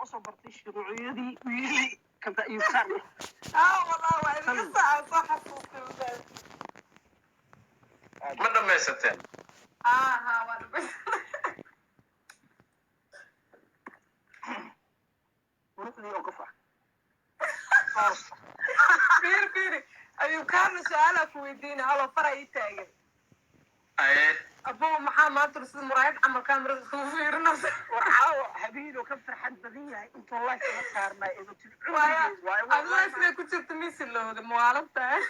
soo bartay shuruuciyadii wiilay kabta iyo Carlo. Ah, wallah, waa idinka saaca soo xasuustay wadaad. Ma dhamaysateen? Aha, waa dhamaystiray. Quruxdii oo qof ah. Fiiri, fiiri, Ayuu Kaarna, su-aalaa ku weydiina. Halo, fara ii taagan. Aye. Abow, maxaa maanta sida muraayad camal kaamirada kugu fiirinaysa? War caawa habeenoo ka farxad badan yahay intuu life uga saarnaa eedatin. Waaya aduna siday ku jirta misilowda mawaalan tahay.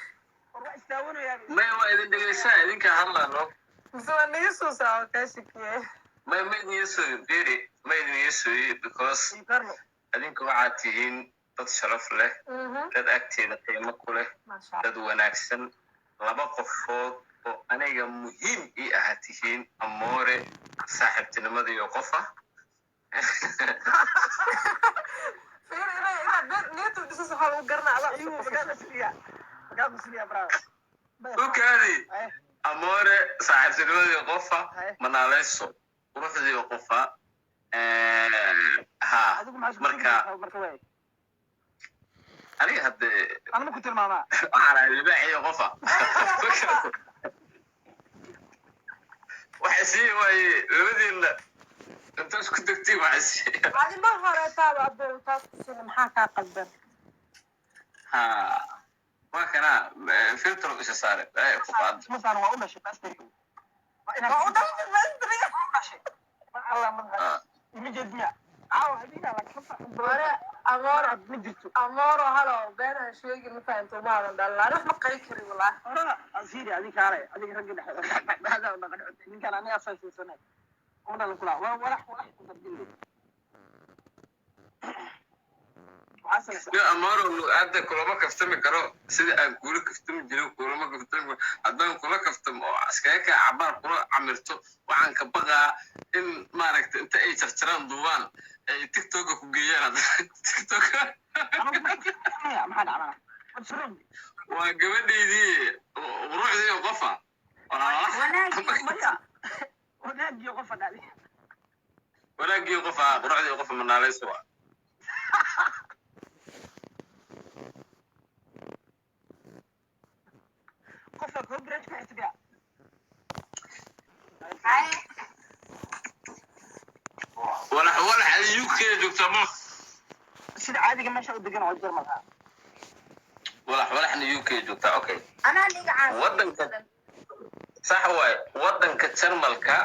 War waa istaawanayaa. May, waa idin dhegeysaa, idinkaa hadlaano. Mise waa naga soo saaco kaa shakiye? May, ma idin yeesooyo, beri ma idin yeesooyo, because Ayuu Carlo. adinka waxaad tihiin dad sharaf leh, dad agteeda qiimo ku leh, Maasha Allah. dad wanaagsan, laba qofood oo aniga muhiim ii aha tihiin, Amoore saaxiibtinimadiiyo qofa. Fiiri, inaa been niyadu dhisas waxaa lagu garanaa adaa. Ayuu magaa qasriya. Magaa qasriya, brother. Ukaadi. Haye. Amoore saaxiibtinimadii qofa, Haye. manaaleyso quruxdii qofa, ha. Adigu maxaa isku Marka sheegaysaa marka waay? Aniga haddee Anuma ku tilmaamaa. Waxaan ahay libaaxiyo qofa. Waxa sii waaye labadiina inta isku degtay waxa sii. Adi mar horeetaaba abow taas kusina, maxaa kaa qaldan? Ha, waa kana filter isa saare ku qaad. Isma saaran, waa u dhashay bastri. Waa inaad Waa u dhashay bastri. U dhashay. Ma Allah ma ima jeed miya? Caawa habeenaa la ka farxad badan. Hore Amoore. Ma jirto. Amooro, halo, been ha sheegin, ma fahamto, maadan dhalaan wax ma qari kari walaa. Horada asiiri adiga kaale adiga ragga dhexda dhaqan ninkan aniga asaysanay. Uma dhalan kula. Waa walax walax ku dardin. Waxaa salaysaa. Yo Amaro, hadda kulama kaftami karo sida aan kula kaftami jirin, kulama kaftami karo. Haddaan kula kaftamo oo iskaga kaa cabaar kula camirto, waxaan ka baqaa in maaragta inta ay jarjaraan, duubaan, ay TikToka ku geeyaan hadda TikToka. Anigu ma maxaa dhacdaa? What's wrong? Waa gabadhaydii quruxdii qofa. Wanaagii. Maya. Wanaagiyo qofa dhali. Wanaagii qofa, quruxdii qofa, manaaleyso waa. Qofka copyright ku xisbiya. Haye. Walax walax UK joogtaa ma? Sida caadiga meesha u degan waa Jarmalka. Walax walaxna UK joogtaa, okay. Anaa liga caasi. Wadanka sax waaye, wadanka Jarmalka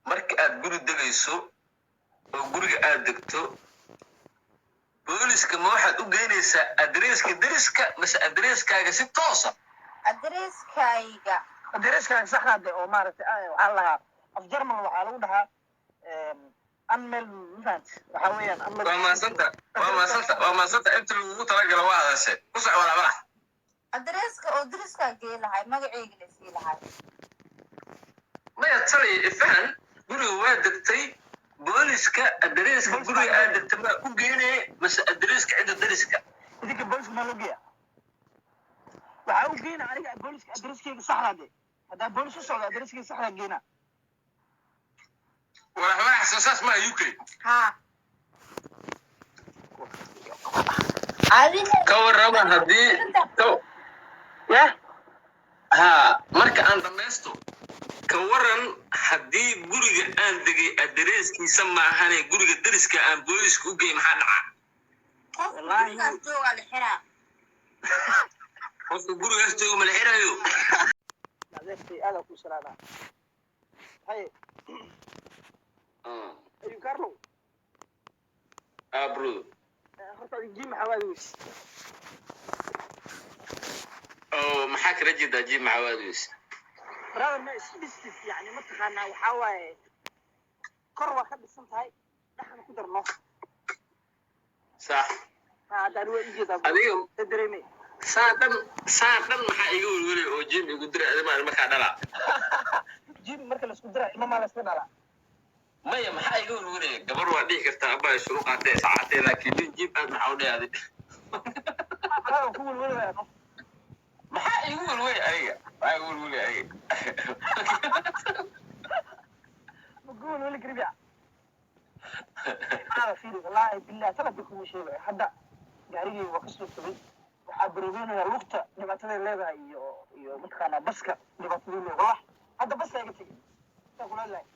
marka aad guri degayso oo guriga aad degto, booliska ma waxaad u geynaysaa adreeska deriska mase adreeskaaga si toosa? Adreskayga. Adereeskaaga saxda de oo maaragtay waxaa la lahaa af Jarmal waxaa lagu dhahaa anmel, mafahant, waxaa weeyaan anmel. Waa mahadsanta, waa mahadsanta, waa mahadsanta. Inta lagugu talagalo waa hadashe, ku soc, walax walax. Adreska oo driskaa gee lahay, magacayga la sii lahay. Maya, tali ifahan, guriga waa degtay, booliska adreeska guriga aad degtay maa u geynaya mase adreeska cidda deriska? Idinka booliska maa loo geeya? Waxaa u geyna aniga booliska adereskeyga saxda de haddaa boolis u socdo adereskeyga saxda geyna. Walax walax, soo saas maa UK? Ha, adiga. Ka warrama haddii ya. Ha, marka aan dhamaysto, ka waran haddii guriga aan degay adereeskiisa maahane guriga deriska aan booliska u gey, maxaa dhaca? Qofka Wallaahi. gurigaas joogaa la xiraa. Qofka gurigaas jooga ma la xirayo? Adeertay aada ku salaamaa. Haye, Ayu Carlo. Ah, bro. Horta adig gym maxaa waadi weys? Oo maxaa kala jeedaa gym maxaa waadweys? Brother, ma isdhistid yani, mataqaanaa, waxaa waaye kor waa ka dhisan tahay, dhexna ku darno. Sax. Ha, hadda ani waa ijeedaa. Adiga ka dareemay. Saa dhan, saa dhan maxaa iga welwelay oo gym igu diray adima markaa dhalaa? Gym marka laisku dira ilma maa layska dhalaa? Maya, maxaa iga welwelaya? Gabar waa dhihi kartaa abaa shuru qaatee saacatee, laakiin nin gym aad maxaa u dhihi adi? Brother, ku welwelaya no. Maxaa igu welwelay aniga? Maxaa igu welwelay aniga? Ma ku welweli kari biya. Maada fiiri, wallaahi billahi talabka kuma sheegaya. Hadda gaarigayga waa kasoo tegay, waxaa baroobeynaya lugta dhibaataday leedahay iyo mataqaanaa baska dhibaatadii leedahay. Wallah hadda baska iga tegay, saa kula hadlahay.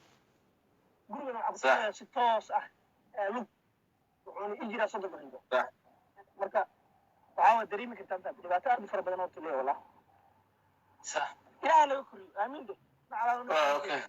Gurigana waxaa kutukanaya si toos ah lug, wuxuuna i jiraa 30 daqiiqo. Marka waxaa waa dareemi kartaa intaa dhibaato aad u fara badan horta leeyahay, wallah. Ilaaha naga koriyo, aamiin de. Ah, okay.